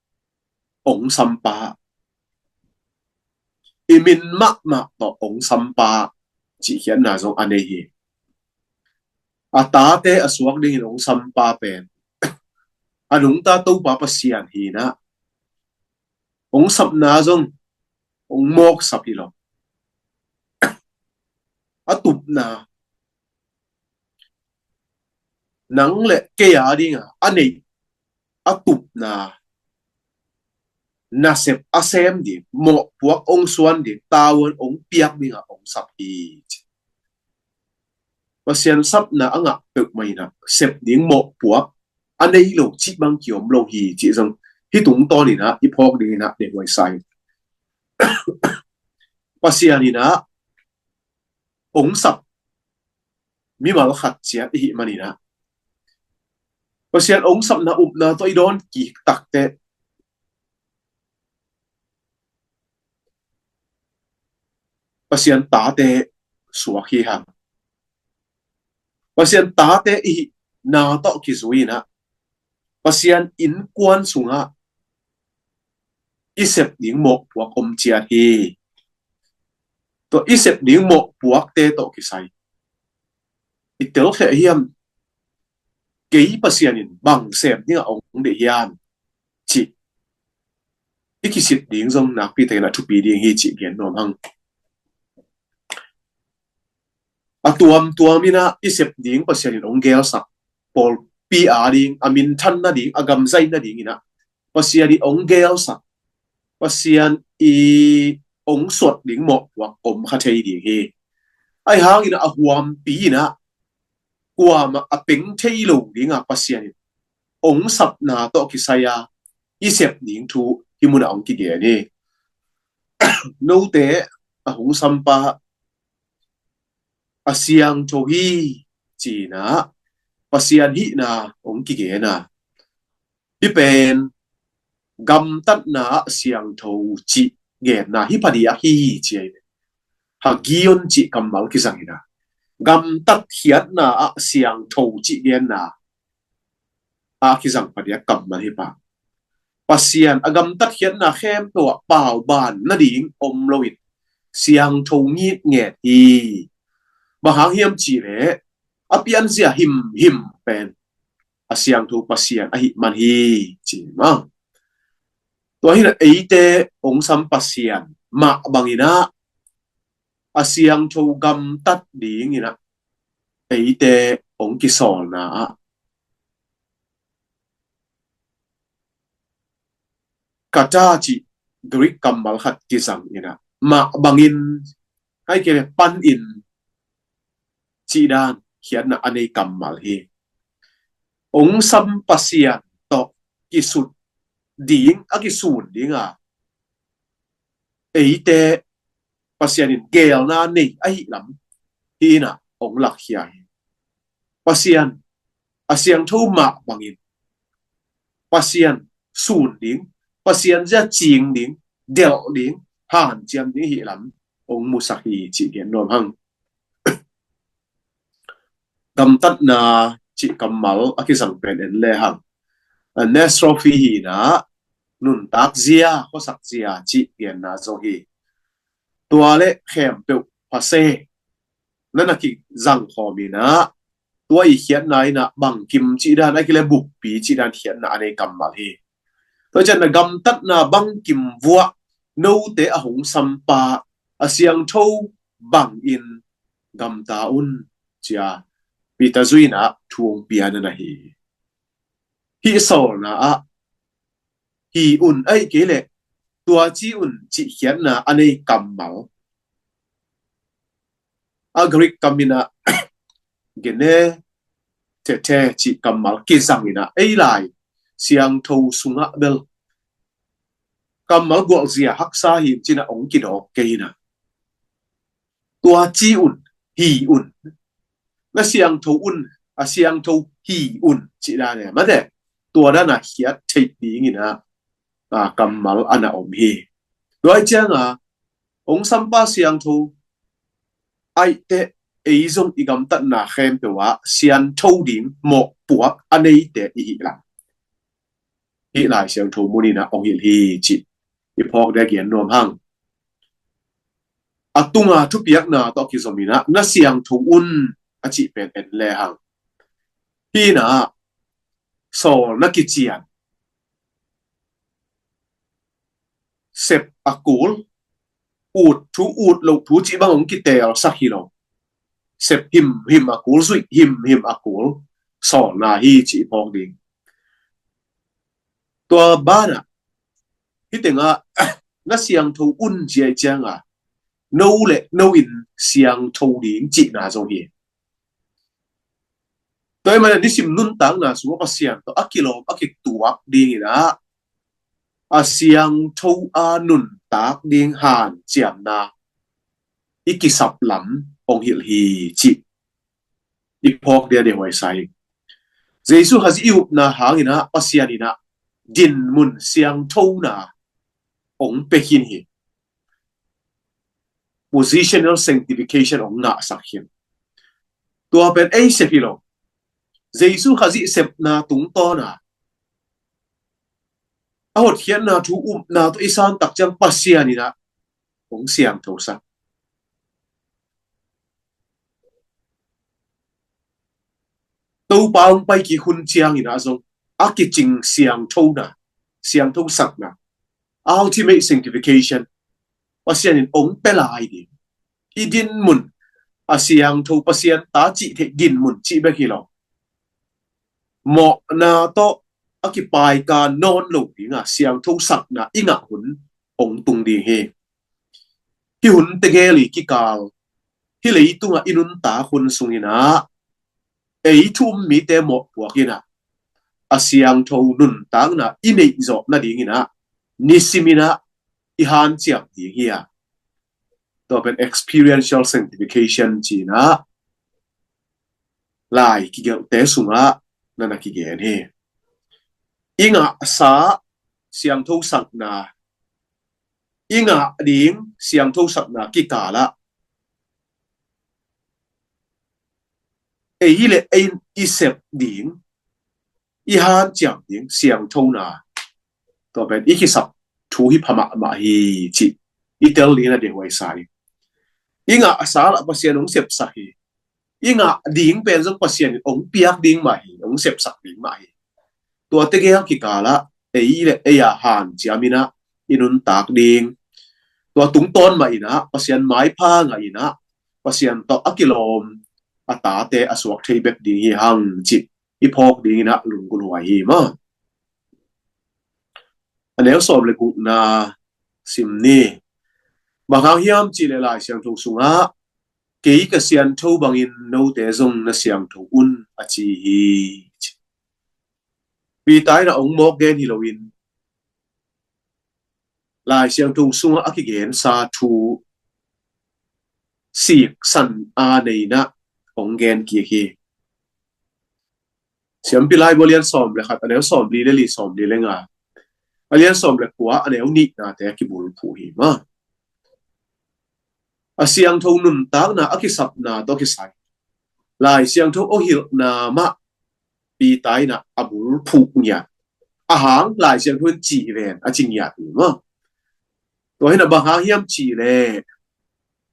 hong sampa, i min mahmah tawh hong sampa cih khiatna zong a nei hi. A tate a suak dingin hong sampa pen a nungta Topa Pasian hi in ah hong sapna zong hong mawksap hi lo. A tupna, nang le kei a dinga a nei a tupna nasep a sem ding, mawhpuak hong suan ding, tavuan hong piak dinga hong sap hi. Pasian sapna a ngah peuhmah in ah sep ding mawhpuak a nei lo cih bang kiom lo hi cih zong hih tungtawn in ah i phawk ding in ah deihhuai sa hi. Pasian in ah hong sap mimal khat ciat i hih man in ah Pasian hong sapna upna tawh i dawn kik takteh Pasian tate suak hi hang. Pasian tate i hihna tawh kizui in ah Pasian innkuan sungah i sep ding mawhpuak om ciat hi. Tua i sep ding mawhpuakte tawh kisai i telkhiat hiam? Kei Pasian in bang sem dingah ong deih hiam cih i kisit ding zong nakpi takin a thupi ding hi cih gen nuam hang. A tuamtuam inah i sep ding Pasian in ong gelsak, pawlpi a ding, a minthan nading, a gamzai nading inah Pasian in ong gelsak, Pasian i ong suat ding mawhpuak om kha thei ding hi. Ahi hangin a huampi inah kuamah a peng thei lo dinga Pasian in ong sapna tawh kisai a i sep ding thu hih munah ong kigen hi. Note a hong sampa a siangtho hi, ci-inah Pasian hihna ong kigen a, hih pen gamtatna ah siangtho cih genna hi phadiak hi, ci ahi ve. Hagion cih kammal kizang inah gamtat khiatna ah siangtho cih genna a kizang phadiak kammal hi pah. Pasian a gamtat khiatna khempeuh ah pauban nading om loin siangtho ngitnget hi. Bang hang hiam cihleh a pianzia himhim pen a siangtho Pasian ahih man hi, ci mah. Tua hinah eite ong sam Pasian mah banginah a siangtho gamtat dinginah eite ong kisawlna ah kata cih Greek kammal khat kizang inah mah bangin, ahih kei leh panin cih dan khiatna a nei kammal hi. Ong sam Pasian tawh kisut ding, a kisun dinga eite Pasian in gelna nei ahih lam hih inah ong lakkhia hi. Pasian a siangtho mah bangin Pasian sun ding, Pasian zia cing ding, delh ding, hanciam ding hih lam ong musak hi cih gen nuam hang. Gamtatna cih kammal a kizang pen en le hang, anastrophe hinah nuntak zia, khuasak zia cih genna zong hi. Tua le khempeuh phase na na kizang khawm inah tua i khiatna inah bangkim cih dan, ahih kei leh bukpi cih dan khiatna a nei kammal hi. Tua ciang na gamtatna bangkim vuah note a hong sampa a siangtho bangin gamta un, ci-a Peter zui inah thu ong pia na na hi. Hih sawlna ah hi un, ahih kei leh tua ci un cih khiatna a nei kammal a Greek kam inah genethete cih kammal kizang inah ei lai siangtho sungah bel kammal gualzia haksa hi in ci-inah ong kidawk kei inah tua ci un, hi un, na siangtho un, a siangtho hi un cih dan e mate, tua dan a khiat theih dinginah a kammal a na om hi. Tua ahih cianga ong sampa siangtho aihte ei zong i gamtatna khempeuh ah siangtho ding mawhpuak a neite i hih lam hih lai siangtho mun inah ong hilh hi cih i phawk dia gen nuam hang. A tunga thupiakna tawh kizom inah na siangtho un a cih pen en le hang. Hih inah sawl na kician sep a kul, ut thu ut loh thu cih bang ong kitelsak hi lo. Sep himhim a kul, zuih himhim a kul sawlna hi cih i phawk ding. Tua banah hih tengah na siangtho un ci ahih cianga no le no in siangtho ding cihna zong hi. Tua ahih manin nisim nuntakna sungah Pasian tawh a kilawm a kituak dinginah a siangtho a nuntak ding hanciamna i kisap lam ong hilh hi cih i phawk dia dehuai sa hi. Jesu Khazih i upna hanginah Pasian inah dinmun siangthona ong pia khin hi. Positional sanctification ong ngahsak khin. Tua pen ei sep hi lo. Jesu Khazih sepna tungtawna a hotkhiatna thu upna tawh i san tak ciang Pasian in ah hong siangthosak. Topa hong pai kik hun ciangin ah zong a kicing siangthona, siangthosakna, ultimate sanctification, Pasian in hong pia lai ding. I dinmun a siangtho, Pasian ta cih theih dinmun cih bek hi lo, mawhna tawh a kipaika nawn lo dinga siangthosakna i ngah hun hong tung ding hi. Hih hun tegel i kikal, hih leitungah i nuntak hun sungin ah ei thu um mite mawhpuak in ah a siangtho nuntakna i neih zawh nadingin ah nisimin ah i hanciam ding hi a, tua pen experiential sanctification ci-in ah lai kigelhte sungah na na kigen hi. I ngahsa siangthosakna, i ngah ding siangthosakna kikal ah ei le ei i sep ding, i hanciam ding siangthona, tua pen i kisap thu hi pha mahmah hi cih i tel dingin a deihhuai sa hi. I ngahsa lah Pasian hong sepsak hi. I ngah ding pen zong Pasian in hong piak ding mah hi, hong sepsak ding mah hi. Tua tegel kikal ah ei le ei a hanciamin ah i nuntak ding, tua tungtawn mah in ah Pasian maipha ngah in ah Pasian tawh a kilawm a tate a suak thei bek ding hi hang cih i phawk dingin ah lunggulh huai hi maw. A neu sawm le gukna sim ni. Bang hang hiam cih leh Lai Siangtho sungah, "Kei ka siangtho bangin note zong na siangtho un," a ci hi. Peter in ah hong mawk gen hi loin, Lai Siangtho sungah a kigensa thu siksan a nei in ah hong gen kik hi. Siampi Laibu a lian sawm le khat, a neu sawm li le li, sawm li le nga, a lian sawm le kua, a neu nihnate a kibulphuh hi maw. A siangtho nuntakna a kisapna tawh kisai Lai Siangtho a hilhna mah Peter in ah a bulphuh ngiat, a hang Lai Siangtho in cih ven a ci ngiat hi maw. Tua hi in ah bang hang hiam cih leh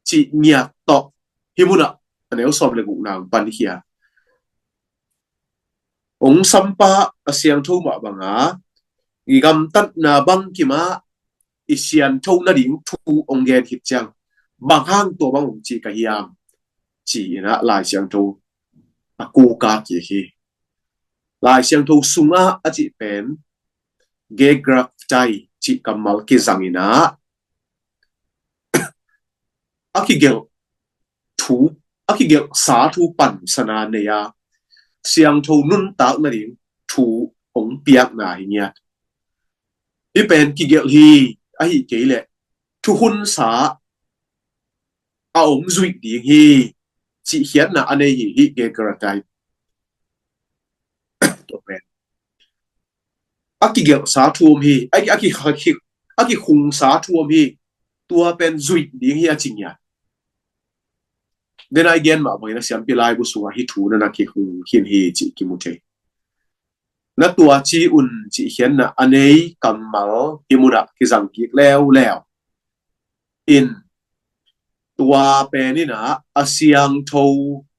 cih ngiat tawh hih munah a neu sawm le gukna hong pankhia. Hong sampa a siangtho mah banga i gamtatna bangkimah i siangtho nading thu hong gen khit ciang, bang hang tua bang hong ci ka hiam ci-in ah Lai Siangtho a kuka kik hi. Lai Siangtho sungah a cih pen Gegraktai cih kammal kizang in ah a kigelh thu, a kigelhsa thu pansana nei a, siangtho nuntak nading thu hong piakna hi ngiat. Hih pen kigelh hi, ahi kei leh thuhunsa a om zuih ding hi, cihkhiatna a nei hi, hih Gegraktai. Tua pen a kigelhsa thu om hi, a ki, a ki, a ki, a kikhungsa thu om hi, tua pen zuih ding hi a ci ngiat. Denai gen mah bangin a Siampi Laibu sungah hih thu na na kikhung khin hi cih kimu thei. Na tuaci un cihkhiatna a nei kammal hih munah kizang kik leuleu in, tua pen in ah a siangtho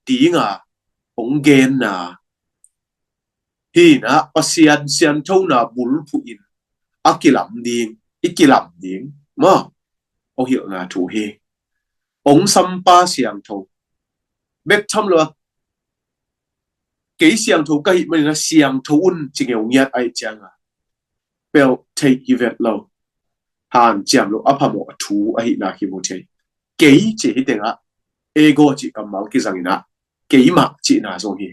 dinga hong genna hi in ah, Pasian sianthona bulphuh in a kilam ding, i kilam ding maw, a hilhna thu hi. Hong sampa siangtho bek tham lo a, kei siangtho ka hih manin a siangtho un ci ngeu ngiat ahih cianga, pelh theih hi vet lo, hanciam lo, a phamawh a thu ahihna kimu thei. Kei cih hi tengah ego cih kammal kizang in ah keimah cihna zong hi.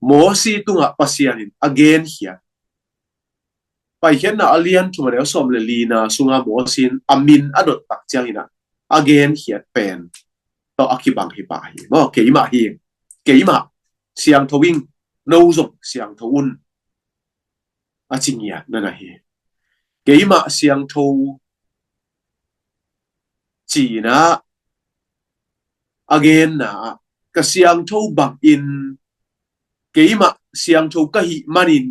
Mosi tungah Pasian in a genkhiat, Paikhiatna a lian thum a neu sawm le lina sunga Mosi in a min a dot tak ciangin ah a genkhiat pen tawh a kibang hi pah hi maw. Keimah hi, keimah siangtho ing, no zong siangtho un, a ci ngiat na na hi. Keimah siangtho ci-in ah a genna ah, ka siangtho bangin keimah siangtho ka hih manin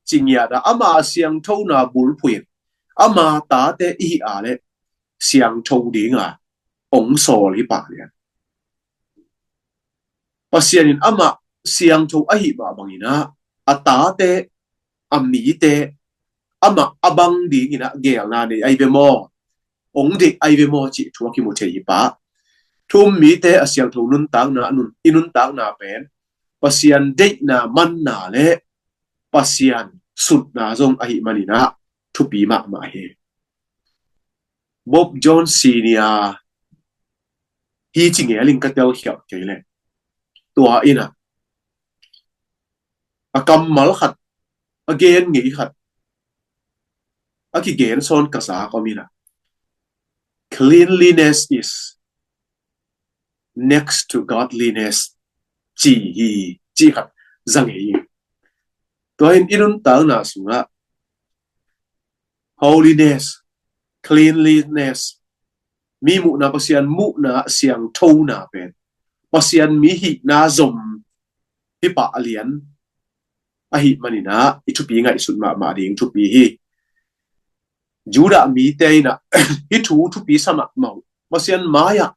ci ngiat a, ama siangthona bulphuh in ama tate i hih a leh siangtho dinga hong sawl hi pah lian. Pasian in amah siangtho ahih mah bangin ah a tate, a mite amah a bang dingin ah geelna nei ahi ve maw, hong deih ahi ve maw cih thu a kimu thei hi pah. Thu um mite a siangtho nuntakna, nun, i nuntakna pen Pasian deihna manna le Pasian sutna zong ahih manin ah thupi mahmah hi. Bob Jones Senior hi ci ngeling ka telkhialh kei leh, tua in ah a kammal khat, a gen ngei khat a kigen sawn ka zak om in ah, "Cleanliness is next to godliness," ci hi, ci khat za ngei hi. Tua in i nuntakna sungah holiness, cleanliness, mi muhna, Pasian muhna siangthona pen Pasian mi hihna zom hi pah lian ahih manin ah i thupi ngaihsut mahmah ding thupi hi. Judah mite in ah hih thu thupi sa mahmah uh. Pasian mai-ah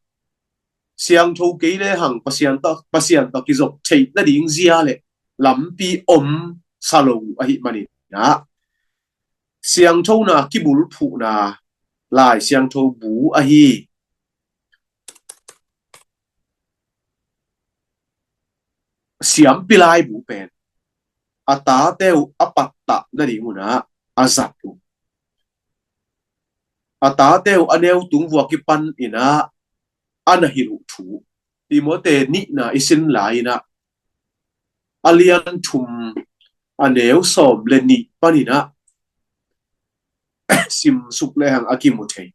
siangtho kei lehang Pasian tawh, Pasian tawh kizop theih nading zia le lampi om sa lo ahih manin ah, siangthona kibulphuhna Lai Siangtho bu ahi siampi laibu pen a tate uh a pattah nading un ah a zat uh, a tate uh a neu tung vua kipan in ah a na hilh uh thu, Timote nihna i sin lai in ah, a lian thum, a neu sawm le nih panin ah simsuk lehang a kimu thei.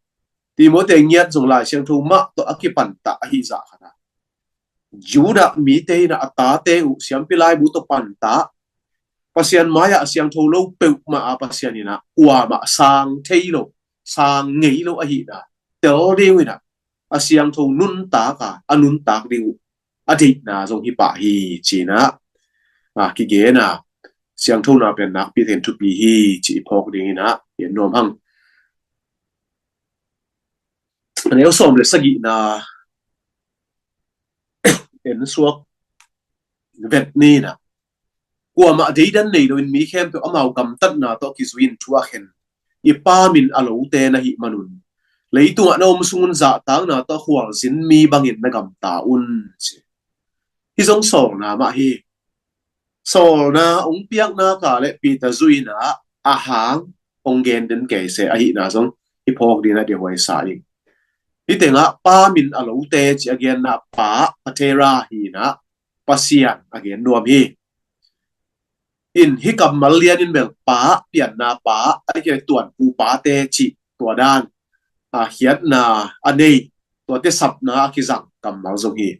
Timote ngiat zong Lai Siangtho mah tawh a kipattah ahi zah khat a, Judah mite in ah a tate uh siampi laibu tawh pattah, Pasian mai-ah siangtho lo peuhmah a Pasian in ah kuamah sang thei lo, sang ngei lo ahihna tel ding uh in ah, a siangtho nuntak a, a nuntak ding uh a deihna zong hi pah hi ci-in ah, a, kigen a, siangthona pen nakpi takin thupi hi cih i phawk dingin ah i en nuam hang. A neu sawm le sagihna en suak vet ni in ah, kuamah deidan nei loin mi khempeuh amau gamtatna tawh kizui-in thu a khen i Pa min a lote na hih manun, leitungah na om sungun zahtakna tawh khualzin mi bangin na gamta un, ci. Hih zong sawlna mah hi. Sawlna hong piakna ka le Peter zuihna a hang hong gen den kei se ahihna zong i phawk dingin ah dehuai sa ing. Hih tengah Pa min a lote ci a genna Pa, Patera hi in ah, Pasian a gen nuam hi. In hih kammal lianin bel pa, pianna pa, a dikhiat tuanpu pate cih tua dan, a, khiatna a nei, tuate sapna a kizang kammal zong hi.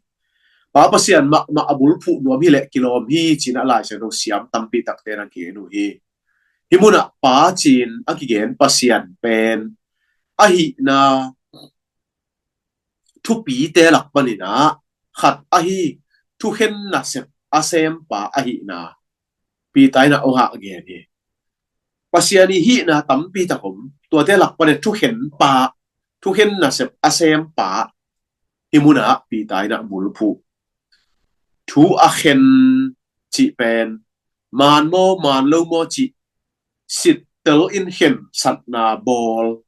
Pa Pasian mahmah a bulphuh nuam hi leh kilawm hi ci-in ah Lai Siangtho siam tampi takte na gen uh hi. Hih munah Pa ci-in a kigen Pasian pen ahihna thupite lak panin ah khat ahi, thukhen nasep a sempa ahihna Peter in ah hong hah gen hi. Pasian i hihna tampi tak om, tuate lak panin thukhen pa, thukhen nasep a sempa hih munah Peter in ah bulphuh. Thu a khen cih pen maan maw, maan lo maw cih sittel in khensatna bawl,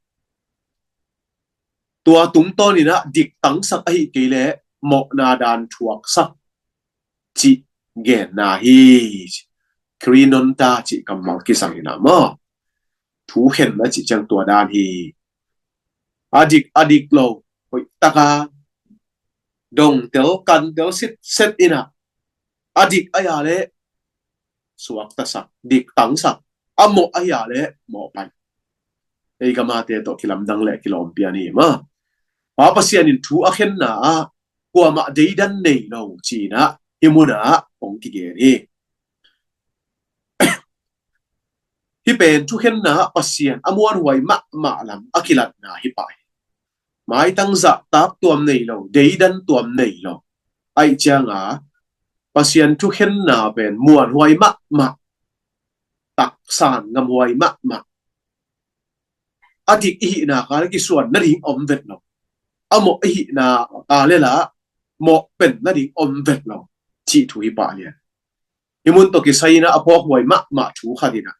tua tungtawnin ah diktangsak ahih kei leh mawhna dan thuaksak cih genna hi. Krinonta cih kammal kizang in ah maw, thu khen a cih ciang tua dan hi. A dik, a dik lo, hoih taka dongtel kantel sitset in ah, a dik a hia leh suaktasak, diktangsak, a mawh a hia leh mawhpaih. Ei gam ate tawh kilamdang le kilawm pian hi mah. Pa Pasian in thu a khenna ah kuamah deidan nei lo ci-in ah hih munah hong kigen hi. Hih pen thukhenna ah Pasian a muanhuai mahmah lam a kilatna hi pah hi. Maitang zahtak tuam nei lo, deidan tuam nei lo. Ahih ciangin Pasian thukhenna pen muanhuai mahmah, taksan ngamhuai mahmah. A dik i hihna ka le kisuan nading om vet lo. A mawh i hihna ka le la mawh pen nading om vet lo. Cih thu hi pah lian. Hi mun tawh kisai inah a phawkhuai mahmah thu khat inah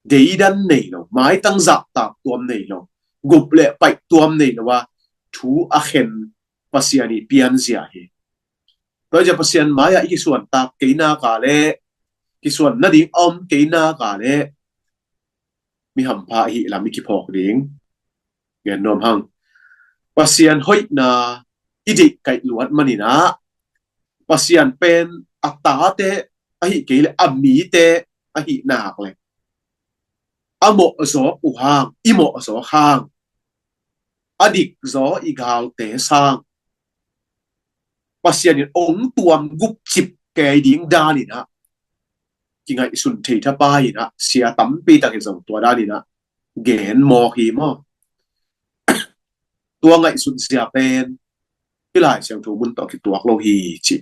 deidan nei lo, maitang zahtak tuam nei lo, gup le paih tuam nei lo a thu a khen Pasian i pianzia hi. Tua zia Pasian mai-ah i kisuan tak kei na ka le kisuan nading om kei na ka le mi hampha ahi lam i kiphawk ding. Gen nuam hang. Pasian hoihna i deih kaih luat maninah Pasian pen a tate ahi kei le a mite ahi nak le a mawh zawk uh hang, i mawh zawk hang, a dik zaw i galte sang Pasian in ong tuam gupcip kei ding daninah kingaihsun thei thapai inah sia tampi takin zong tua daninah gen mawk hi maw? Tua ngaihsun sia pen hih Lai Siangtho mun tawh kituak lo hi cih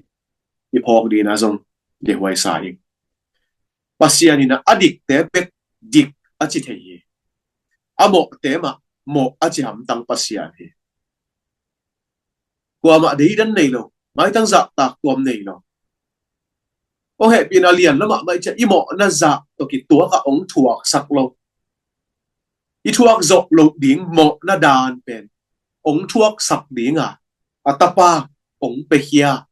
i phawk dina zong dehuai sa ing. Pasian inah a dikte bek dik a ci thei hi. A mawhte mah mawh a ci hamtang Pasian hi. Kuamah deidan nei lo, maitang zahtak tuam nei lo. Ong hehpihna lian lamah mah i cia i mawhna zah tawh kituak a ong thuaksak lo. I thuak zawh loh ding mawhna dan pen ong thuaksak dinga a tapa ong pekhia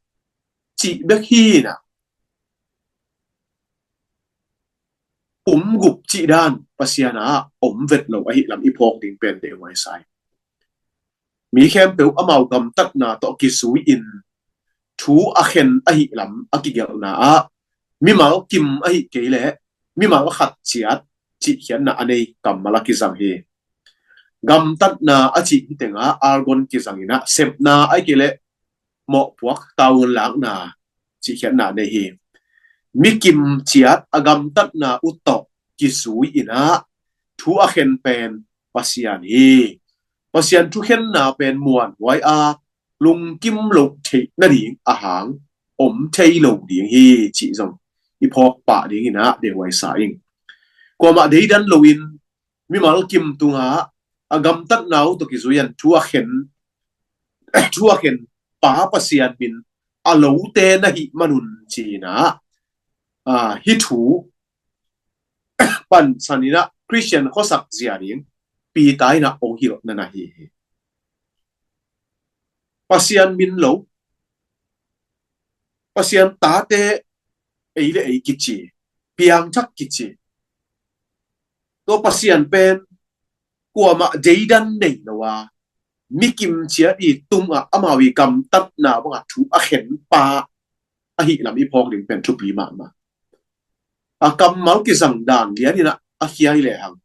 cih bek hinah pumgup cih dan Pasian a om vet lo ahi lam i phawk ding pen dehuai sa ing. Mi khempeuh amau gamtatna tawh kizui in thu a khen ahi lam a kigelhna ah mimal kim ahi kei leh mimal khat ciat cihkhiatna a nei kammal a kizang hi. Gamtatna a cih hi tengah argon kizang inah sepna ahi kei leh mawhpuak taungan lakna cihkhiatna nei hi. Mi kim ciat a gamtatna uh tawh kizui inah thu a khen pen Pasian hi. Pasian thukhenna pen muanhuai a lungkim loh theih nading a hang om thei lo ding hi cih zong i phawk pah ding inah dehuai sa ing. Kuamah deidan loin mimal kim tungah a gamtatna uh tawh kizui an thu a khen thu a khen pa Pasian min a lote na hih manun cinah hi thu pansan inah Christian khuasak zia ding Peter inah ong hilh na na hi hi. Pasian min lo, Pasian tate ei le ei kici, piangthak kici. Tua Pasian pen kuamah deidan nei lo a mi kim ciat i tungah amau i gamtatna bangah thu a khen pa ahi lam i phawk ding pen thupi mahmah. A kammal kizang dan lian inah a khia hi lehang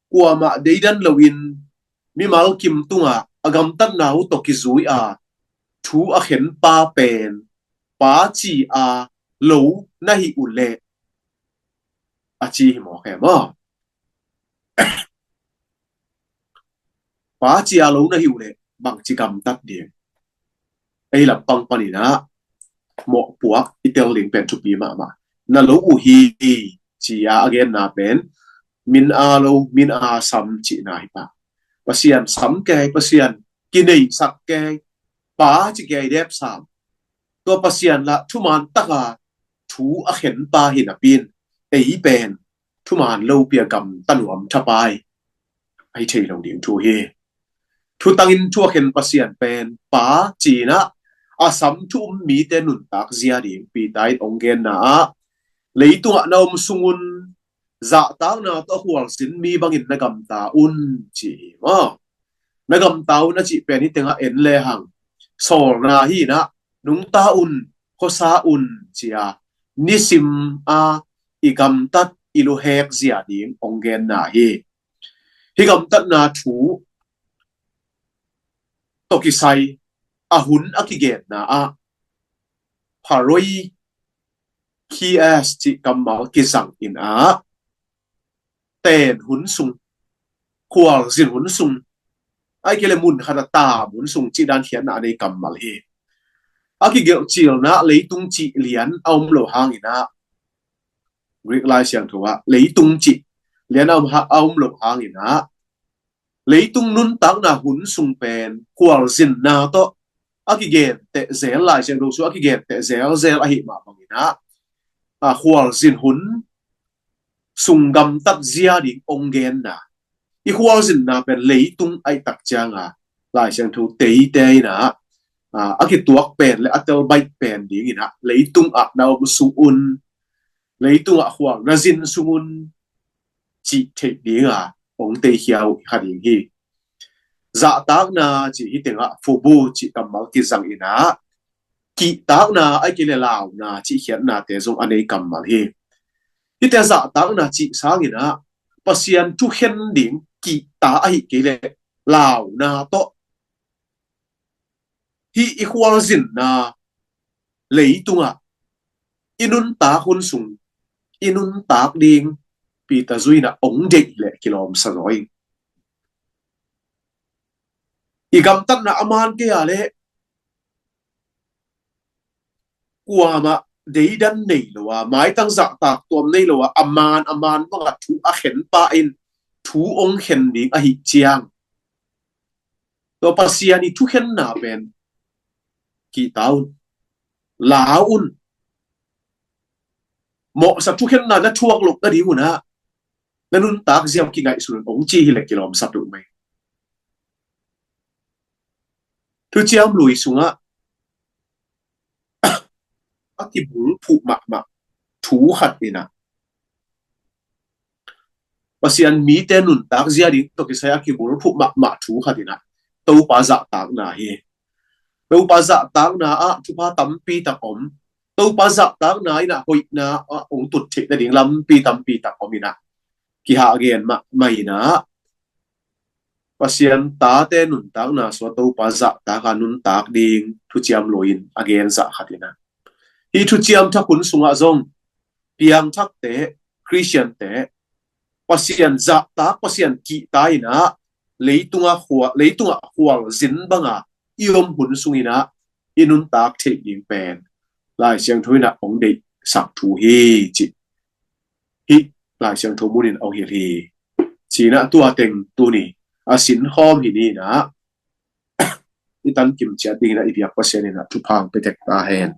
kuamah deidan loin mimal kim tungah a gamtatna uh tawh kizui a thu a khen pa pen pa ci a lo na hi uh leh a ci hi mawk he maw? Pa ci a lo na hi uh leh bangci gamtat ding? Ei lampang paninah mawhpuak i tel ding pen thupi mahmah. Na lo uh hi ci a a genna pen min a lo, min a sam cihna hi pah. Pasian sam kei, Pasian kineihsak kei, pa ci kei dep sam. Tua Pasian lah thuman taka thu a khen pa hi napi in ei pen thuman lopi a gamta nuam thapai ahi thei lo ding thu hi. Thutangin thu a khen Pasian pen pa cinah a sam thu um mite nuntak zia ding Peter in ong genna ah leitungah na om sungun zahtakna tawh a khualzin mi bangin na gamta un ci hi maw? Na gamta un a cih pen hi tengah en lehang sawlna hinah nungta un, khuasa un cia nisim a i gamtat i luhek zia ding ong genna hi. Hi gamtatna thu tawh kisai a hun a kigenna ah paroi khi as cih kammal kizang inah ten hun sung, khualzin hun sung, ahi kei le mun khat a tam hun sung cih dan khiatna a nei kammal hi. A kigelhcilna leitung cih lian a om lo hanginah Greek Lai Siangtho ah leitung cih lian a om ha-, a om lo hangin ah, leitung nuntakna hun sung pen khualzinna tawh a kigenteh zel, Lai Siangtho sung a kigenteh zelzel ahi mah bangin ah, a, khualzin hun sung gamtat zia ding ong genna. I khualzinna pen leitung aih tak cianga Lai Siangtho teite in ah, a, a kituak pen le a tel baih pen dingin ah leitung ah na om sung un, leitung ah khual na zin sung un cih theih dinga ong teikhia uh kha ding hi. Zahtakna cih hih tengah phobu cih kammal kizang in ah, kihtakna ahih kei le launa cih khiatnate zong a nei kammal hi. Hihte zahtakna cih sangin ah Pasian thukhen ding kihta ahih kei le launa tawh hih i khualzinna leitungah i nuntak hun sung i nuntak ding Peter zui in ah ong deih leh kilawmsa zaw ing. I gamtatna a man kei a leh kuamah deidan nei lo a, maitang zahtak tuam nei lo a, a man a man bangah thu a khen pah in thu ong khen ding ahih ciang, tua Pasian i thukhenna pen kihta un, lau un. Mawhsa thukhenna na thuak loh nading un ah na nuntak ziau kingaihsun un ong ci hi leh kilawmsa peuhmah ing. Thuciam Lui sungah a kibulphuh mahmah thu khat in ah, Pasian mite nuntak zia ding tawh kisai a kibulphuh mahmah thu khat in ah Topa zahtakna hi. Topa zahtakna ah thupha tampi tak om. Topa zahtakna in ah hoihna ah ong tut theih nading lampi tampi tak om in ah, kihah gen mahmah in ah, Pasian tate nuntakna sua Topa zahtak a nuntak ding Thuciam Lui in a gen zah khat in ah, hih Thuciam Thak hun sungah zong piangthakte, Khristiante Pasian zahtak, Pasian kihta in ah leitungah khual, leitungah khualzin banga i om hun sungin ah i nuntak theih ding pen Lai Siangtho in ah ong deihsak thu hi cih hih Lai Siangtho mun in ong hilh hi. Ci in ah tua teng tuni a sinkhawm hi ni in ah, i tankim ciat dingin ah i biak Pasian in ah thupha ong pia tek ta hen.